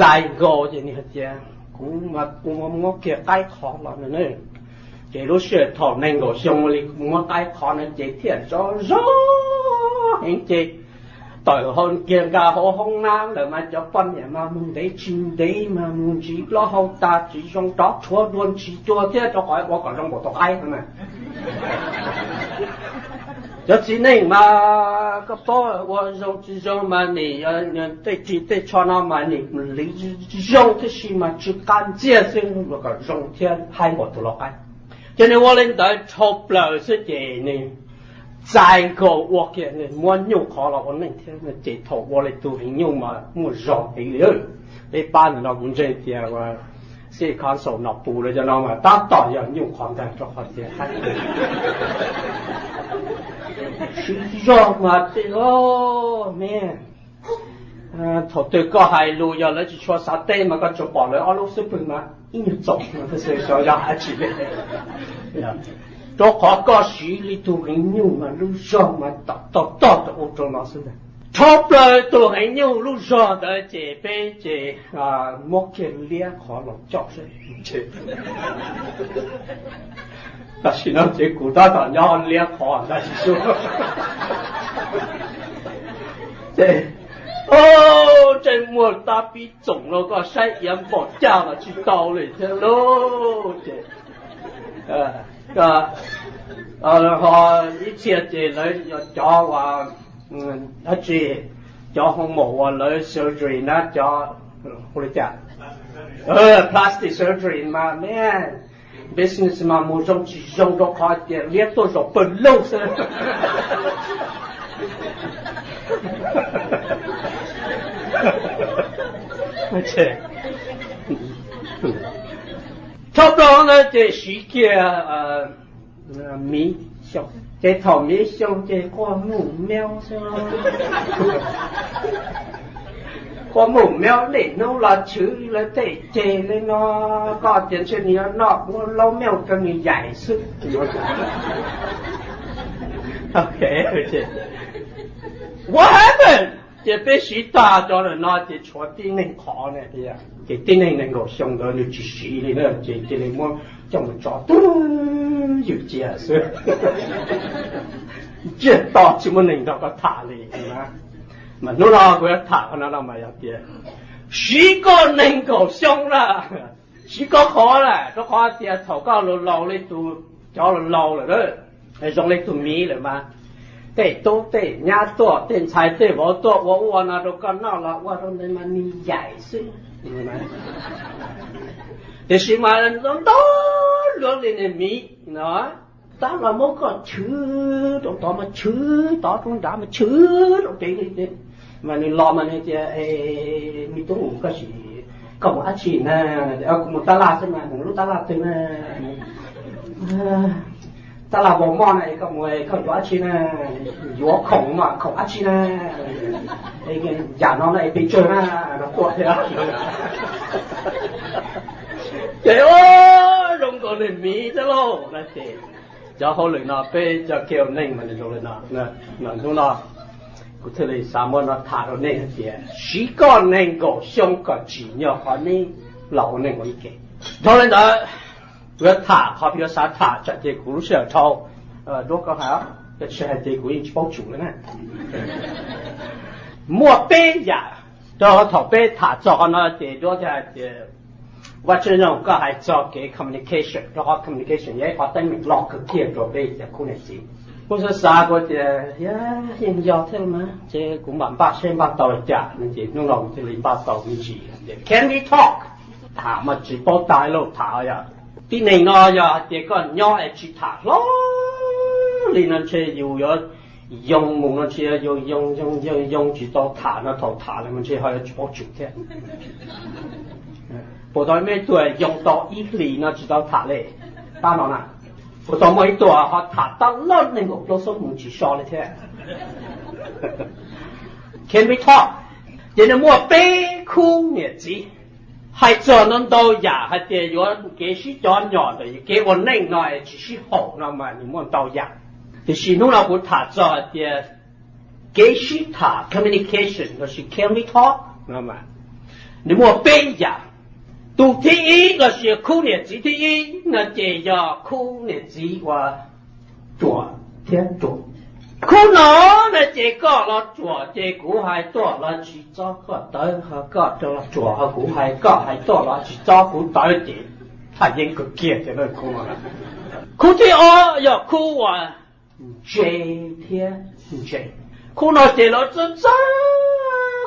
Txais nkaus ces nws hais tias, kuv mas kuv muab kiag qaib qhov los no ne. Ces lub sij hawm thaum nees nkaum xyoo li kuv muab qaib qhov no ces thiaj zoo zoo heev ces tawm hauv kiag nqa hauv hoob nab lawm mas cov poj niam mas mus ntev tsis ntev mas mus ntsis plaub hau tas tsis zoo rov rhuav dua ntsis dua thiab rau qhov ua kom zoo npaum tus qaib no na. Cov txiv neej mas koj paub ua zoo tsis zoo mas nim tej ris tej tsho no mas nim liv zoo tib si mas tsis qab ntxiag xwb ua kom zoo thiab haib npaum tus lau qaib. Ces nws ua li ntawd dhau plaws xwb ces nws txais nkaus ua kiag nws muab nyuj qhov los ua neej thiab ces thaum ua li tus heev nyuj mas muaj zog heev li. Peb pab ntawm no kuv ntseeg tias City Council Nom Pus los cov no mas tab tom yog nyuj qhov ntag rau qhov tias haib siv zog mas tej me thaum twg koj hais lus yog lawv tsis tshua xav teb mas koj tsuas pom lawv ob lub xub pwg mas ib nyuag txaus no xwb xyov yog dab tsi li. Rau qhov koj siv li tus heev nyuj mas lub zog mas tom tog tog rau ub rau no xwb ntag. Dhau plaws tus heev nyuj lub zog ntawd ces peb ces muab kiag liab qhov los coj seb. Tam sim no ces kuv tab tom nyob liab qhov ntag tsis xyuas. Ces ntsej muag tab pib txoom rau koj saib iav npaum cas los tsis tau li thiab lauj. Ces ho ib txhia ces lawv cov uas dab tsi, cov hoo maum uas lawv surgery na cov hu li cas, plastic surgery mas me business mas mus zoo tsis zoo rau qhov tias liab tuaj zaum pawg lug xwb. Tshaj plaws ntawd ces siv kiag miv xyoo, ces thaum miv xyoo ces quaj mus meob xwb. Quaj mus meob niaj hnub los chwv lawv tej ceg li no, koj tias ntshe nws yuav noj muab laub meob rau nws yaim xwb. What happened? Ces peb siv tag cov lawm no ces tshuav tib neeg qhov na, ces tib neeg nees nkaum xyoo ntawd nws tsis siv li na, ces cia li muab coj mus tso twb ywm cia xwb. Ntsiag to tsis muaj neeg nrog koj tham li. Mas hnub no kuv yuav tham qhov no no mas yog tias siv koj nees nkaum xyoo na, siv koj qhov lawm, rau qhov tias thaum koj laus laus li tus, cov laus laus lawm, zoo li tus miv lawm mas tej tub tej nyab tuaj, tej ntxhais tej vauv tuaj ua ub ua no rau koj noj los ua rau ntawd mas nws yaim xwb. Tiam sis mas ntau luag li niag miv no, tab los muab koj chwv rau tod mas chwv tod rau nrad mas chwv rau pem li. Mas nws los mas nws tias, me tub, koj sim, koj mus dab tsi na? Kuv mus tab laj xwb mas, mus lub tab laj twg na? Tab laj Walmart na, koj mus koj yuav dab tsi na? Yuav khoom mas khoom dab tsi na? Yam no no es pes tsawg na? No tuaj thiab. Ces zoo nkaus niag miv thiab lauj na ces cov hauj lwm no peb cov kiv neeg mas nws zoo li no. Hnub no kuv thiaj li xav muab no tham rau nej hais tias siv koj nees nkaum xyoo kom tsim nyog qhov neb los ua neeg ua ib ke. Dhau li ntawd, kuv yuav tham qhov kuv yuav xav tham tsam ces kuv lub sij hawm dhau. Duab koj hais, tsis hais ces kuv yeej tsis paub tsum li na. Muaj peb yam, rau thaum peb tham txog qhov no ces Duab thiaj hais tias, Vaj Tswv Nyoog, koj hais txog kev communication, rau qhov communication yog ib qhov teeb meem loj kawg kiag rau peb cov khub niam txiv. Kuv xav xav kuv tias, yeej yog thiab los mas, ces kuv mam npaj seb npaj tau li cas no ces hnub no kuv thiaj li npaj tau me ntsis tias can we talk. Tham mas tsis paub tas lauj, tham yog tib neeg no yog hais tias koj nyob es tsis tham hlo li no ntshe yus yuav yoo mus no ntshe yuav yoo yoo yoo yoo tsis tau tham no, thaum tham lawm mas ntshe ho yuav tsis paub tsum thiab. Puas tau muaj ib tug yoo tau ib hlis no tsis tau tham li? Pab no na, puas tau muaj ib tug ho tham tau loj nees nkaum plaub xuab moos tsis so li thiab? Can we talk? Ces nws muaj peb khub niam txiv hais txog ntau ntau yam hais tias yuav kev sib cov nyom ntawm kev ua neej no es tsis sib haum no mas nws muaj ntau yam. Tiam sis hnub no kuv tham txog hais tias kev sib tham communication lossis can we talk no mas Nws muaj peb yam. Tus thib ib los sis khub niam txiv thib ib no ces yog khub niam txiv uas ruam thiab ruam. Khub no no ces koj los ruam ces kuv hais tuaj los tsis txob koj tawv, ho koj los ruam ho kuv hais, koj hais tuaj los tsis txob kuv tawv ces thaj yeeb kawg kiag ces khub no. Khub thib ob yog khub uas ntse thiab ntse. Khub no ces lawv txawj txawj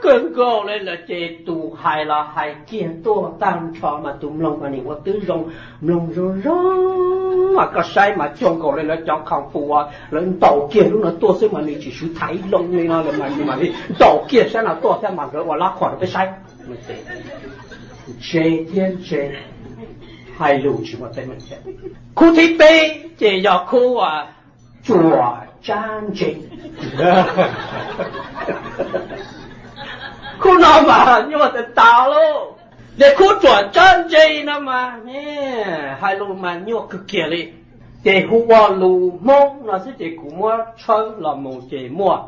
kawg nkaus li lawm ces tus hais los hais kiag tuaj tag nrho mas tus mloog mas nim ua twb zoo, mloog zoo zoo mas koj saib mas cuag nkaus li lawv cov kha pu uas lawv ntaus kiag lub no tuaj xwb mas nws tsis swv thaiv loo li no lawm mas nws mam li ntaus kiag sab no tuaj thiab mas nkawd ua lab qhuas rau peb saib. Ntse thiab ntse, hais lus tsis muaj teeb meem thiab. Khub thib peb ces yog khub tsuas tsab ntse. Khub no mas nyuaj tas tas lauj. Ces khub tsuas tsab ntse no mas hais lus mas nyuaj kawg kiag li. Ces hu ua lus Hmoob no xwb ces kuv muab tshawb los mus ces muaj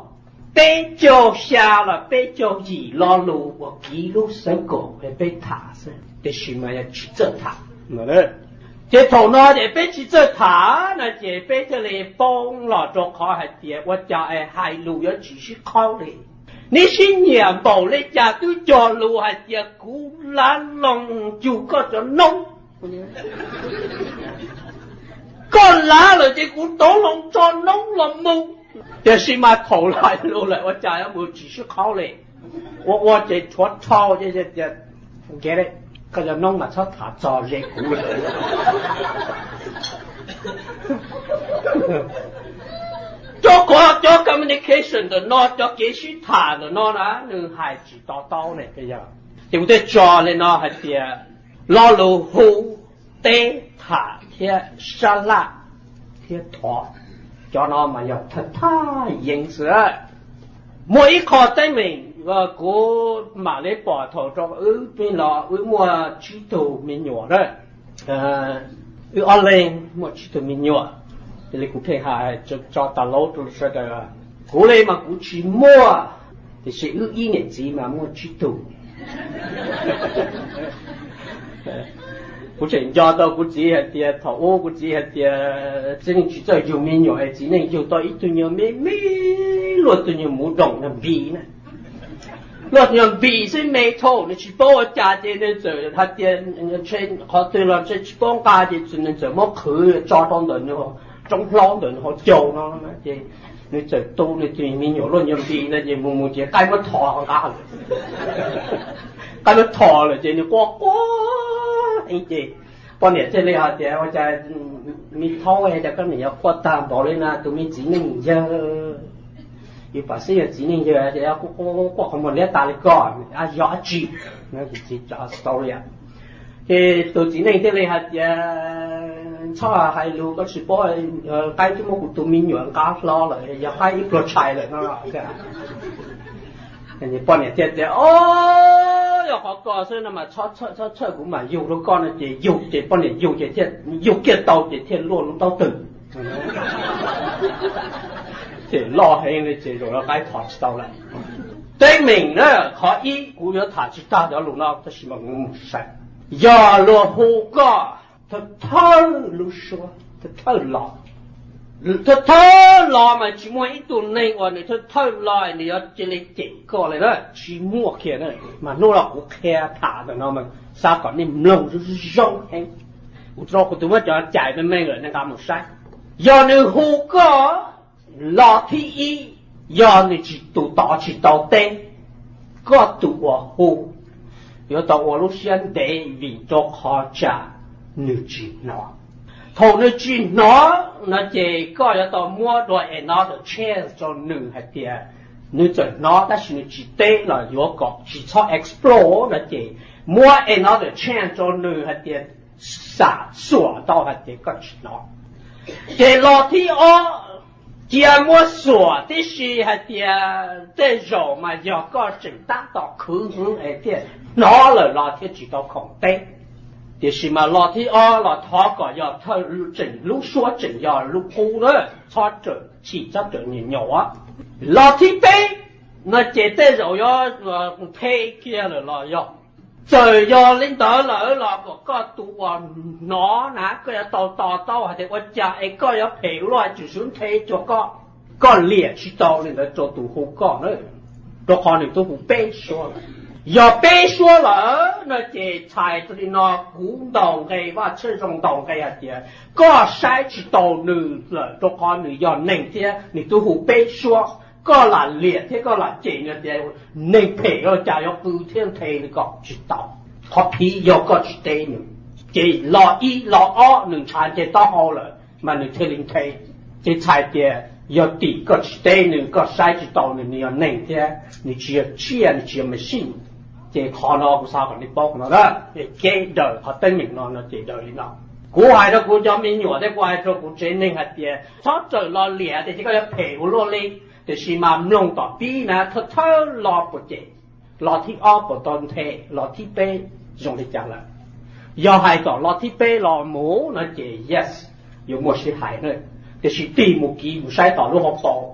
peb caug xya los peb caug yim lo lus uas kiv lub xeeb kaum peb tham xwb, tiam sis mas yog tsis txawj tham. Ces thaum no ces peb tsis txawj tham no ces peb thiaj li poob los rau qhov hais tias ua cas es hais lus yuav tsis sib qhaub li. Neb sib nyiam npaum li cas twb cog lus hais tias kuv lav loo cug koj cov noob. Koj lav lawm ces kuv tau loo tso noob los mus. Tiam sis mas thaum hais lus lawm ua cas yuav mus tsis sib qhaub li. Ua ua ces rhuav rhau tias, koj cov noob mas txhob tham txog ze kuv lawm. Rau qhov cov communication ntawm no, cov kev sib tham ntawm no na nws hais tsis to taub ne. Ces kuv thiaj tso li no hais tias lo lus hu, teb, tham thiab sab laj thiab thov, cov no mas yog thawj thaj yeeb xwb. Muaj ib qho teeb meem kuv mam li pom thaum rau wb pheej los wb muaj tsib tug me nyuam na, wb ob leeg muaj tsib tug me nyuam. Yog li kuv pheej hais tso tas laub rau sawv daws, kuv li mas kuv tsis muaj, tiam sis wb ib niam txiv mas muaj tsib tug. Kuv tseem nco tau kuv txiv hais tias thaum ub kuv txiv hais tias txiv neej tsis txawj yug me nyuam es txiv neej yug tau ib tug nyuag me me luaj tus nyuag muv doom npis na. Luaj nyuag npis xwb me thaum nws tsis paub ua cas ces nws txawm hais tias ntshe qhov twg los ntshe tsis paub nqa ces nws txawm muab qhwv tso rau ntawm nws roob hlaub ntawm nws hauv caug no ces nws txawm tu nws tus me nyuam luaj nyuag npis no ces mus mus ces qaib muab thos nqa lawm. Qaib muab thos lawm ces nws quaj quaj heev ces poj niam thiaj li hais tias ua cas me thaub, cas koj niam yuav quaj tag npaum li na, tus me txiv neej yawg yus pom xwb yog txiv neej yawg quaj qhov muag liab tas li koj, yog dab tsi? Txiv tso story. Ces tus txiv neej thiaj li hais tias txhob hais lus, koj tsis paub, qaib twb muab kuv tus me nyuam nqa hlo lawm, yog qaib ib pluag tshais lawm no. Poj niam thiaj tias o, yog qhov ko xwb no mas txhob txhawj, kuv mam yug rau koj no ces yug ces poj niam yug ces thiaj yug kiag tau ces thiaj luaj lub ntaub twg. Ces loj heev li ces zaum no qaib thov tsis tau lawm. Teeb meem na, qhov ib kuv yuav tham tsis tag cov lus no tab sis mas kuv mus saib. Yog luag hu koj thawj thawj lub suab, thawj thawj los, thawj thawj los mas tsis muaj ib tug neeg uas nws thawj thawj los nws yuav cia li cem koj li na, tsis muaj kiag na. Mas hnub no kuv qhia tham ntawm no mas xav kom nej mloog zoo zoo heev. Kuv rau kuv tus muab cov cais me me lawm nej nqa mus saib. Yog nws hu koj los thib ib, yog nws tsis, tus tod tsis tau teb, koj tus uas hu yuav tau ua lub siab ntev vim rau qhov tsam nws tsis hnov. Thaum nws tsis hnov no ces koj yuav tau muab dua another chance rau nws hais tias nws txawm hnov tab sis nws tsis teb los yuav kom tsis txhob explore no ces muab another chance rau nws hais tias xam xuam tau hais tias koj tsis hnov. Ces los thib ob, cia muab xuam tib si hais tias tej zaum mas yog koj tseem tab tom khwv hwv es thiaj hnov lawm los thiaj tsis tau khoom teb. Tiam sis mas los thib ob los thov kom yog tseem lub suab tseem yog lub qub na, txhob rawm chim txhob rawm nyaum nyaum. Los thib peb no ces tej zaum yuav phem kiag lawm los yog Txawm yog li ntawd lawm los kom koj tus uas hnov na, koj yuav tau to taub hais tias ua cas es koj yuav phem ua luaj, tseem xub nthe cuag koj. Koj liam tsis tau li ntawd rau tus hu koj na, rau qhov nws twb hu peb suab lawm. Yog peb suab lawm no ces txhais li no, kuv ntaus nqe, Vaj Tswv zoo ntaus nqe hais tias koj saib tsis taus nws lawm, rau qhov nws yog neeg thiab nws twb hu peb suab. Koj lam liam thiab koj lam cem nws tias neeg phem los cas yuav qw thiab nthe li ko, tsis tau. Qhov phiv yog koj tsis teb nws, ces los ib los ob nws ntshav nce taub hau lawm mas nws thiaj li nthe. Ces txhais tias yog tim koj tsis teb nws, koj saib tsis taus nws, nws yog neeg thiab nws tsis yog tsiaj, nws tsis yog machine. Ces qhov no kuv xav kom nej paub qhov no na, kev daws qhov teeb meem no no ces daws li no. Kuv hais rau kuv cov me nyuam thiab kuv hais rau kuv tsev neeg hais tias txhob rawm los liam tias ces koj yuav phem ua luaj li, tiam sis mas mloog tom pib na, thawj thawj los puas cem, los thib ob puas tau nthe, los thib peb zoo li cas lawm. Yog hais kom los thib peb los mus no ces yes, yuav muaj sij hais na. Tiam sis tig mus kiv mus saib tom lub hauv paus,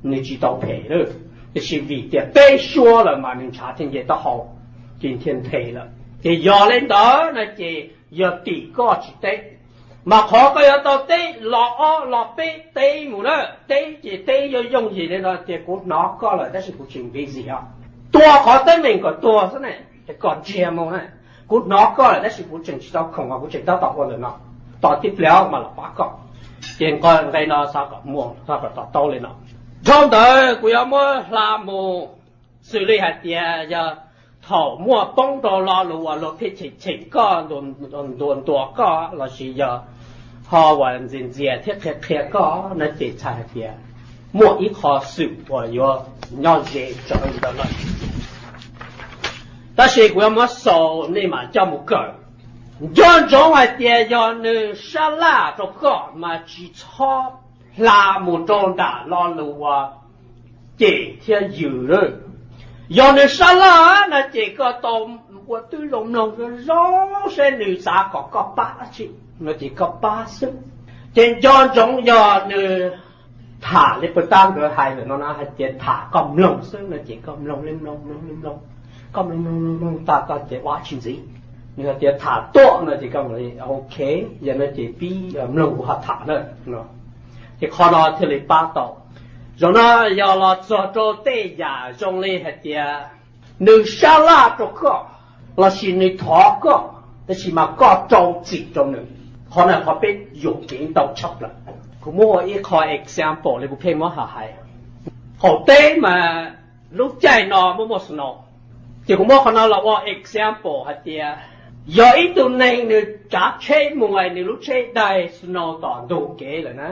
nws tsis tau phem na. Tiam sis vim tias peb suab lawm mas nws ntshav thiaj nce taub hau, ces thiaj nthe lawm. Ces yog li ntawd no ces yog tim koj tsis teb. Mas qhov koj yuav tau teb los ob los peb teb mus na, teb ces teb yooj yooj yim li no tias kuv hnov koj lawm tab sis kuv tseem busy os. Tuag qhov teeb meem kom tuag xwb ne, kom ntsiag mus na. Kuv hnov koj lawm tab sis kuv tseem tsis tau khoom os, kuv tseem tab tom ua ntawm no, tos tib pliag mas los pab koj. Ces nqe no xav kom muaj, xav kom to taub li no. Dhau ntawd kuv yuav muab hla mus xws li hais tias yog thaum muaj poob rau lo lus uas luag pheej cheem cheem koj, ntuas ntuas koj lossis yog ho uas ntxias ntxias thiab qhia qhia koj no ces txhais hais tias muaj ib qho xwm uas yuav nyob ze tsawv li ntawd lawm. Tab sis kuv yuav muab xaus nej mam coj mus kawm. Nco ntsoov hais tias yog nws sab laj rau koj mas tsis txhob hla mus rau nram lo lus uas cem thiab yws lawm. Yog nws sab laj no ces koj tau ua tib zoo mloog zoo zoo seb nws xav kom koj pab dab tsi no ces koj pab xwb. Ces nco ntsoov yog nws tham li puag ta nkawd hais ntawm no na, hais tias tham koj mloog xwb no ces koj mloog li mloog mloog li mloog, koj mloog mloog mloog mloog tas koj ces ua tsis ntxiv. Nws hais tias tham tuaj no ces koj li ok, yog no ces pib mloog kuv ho tham na. Ces qhov no thiaj li pab tau. Zaum no yog los txog rau tej yam zoo li hais tias nws sab laj rau koj lossis nws thov koj tab sis mas koj rau txim rau nws. Qhov no qhov peb yuam kev ntau tshaj plaws. Kuv muab ua ib qho example li kuv pheej muab hais, qaum teb mas lub caij no muaj muaj snow, ces kuv muab qhov no los ua example hais tias yog ib tug neeg nws tsav tsheb mus es nws lub tsheb daig snow tom ntug kev lawm na,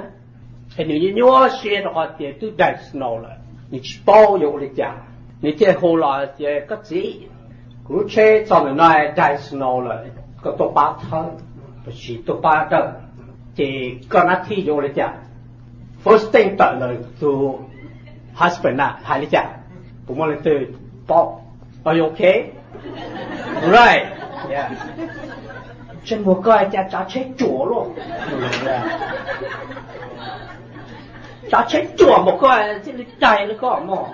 es nws nyuaj nyuaj siab rau qhov tias twb daig snow lawm, nws tsis paub yuav ua li cas, nws thiaj hu los tias koj txiv, kuv lub tsheb txog ntawm no daig snow lawm, koj tuaj pab thawb lossis tuaj pab dawj. Ces koj nab thib yuav ua li cas? First thing tawm ntawm tus husband na hais li cas? Puas muaj leej twg paub? Are you okay? Right. Ntsej muag koj cas tsav tsheb ruam luaj, tsav tsheb ruam npaum koj thiaj li daig li koj mog.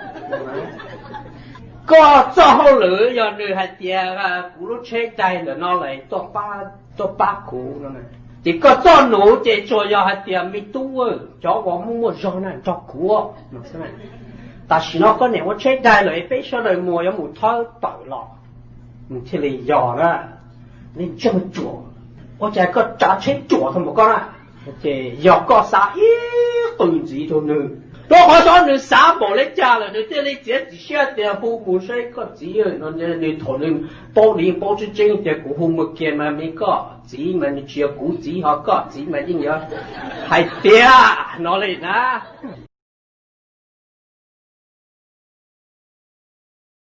Koj txoj hauj lwm yog nws hais tias kuv lub tsheb daig ntawm no lawm, tuaj pab kuv no, ces koj txoj nuv ces tsuas yog hais tias me tub, cov uas muaj muaj zog na nrog kuv. Tam sim no koj niam ua tsheb daig lawm, peb sawv daws mus yuav mus thawb tawm los, nws thiaj li yog na. Ntsej muag ruam, ua cas koj tsav tsheb ruam tau npaum koj na? Ces yog koj xav ib qws ntxiv rau nws, rau qhov xyov nws xav npaum li cas lawm nws thiaj li txiav txim siab tias hu mus seb koj txiv no. Nws thaum nws paub, nws yeej paub tseeb tseeb tias kuv hu mus kiag mas me koj txiv mas nws tsis yog kuv txiv, ho koj txiv mas yeej yuav hais tias no li na.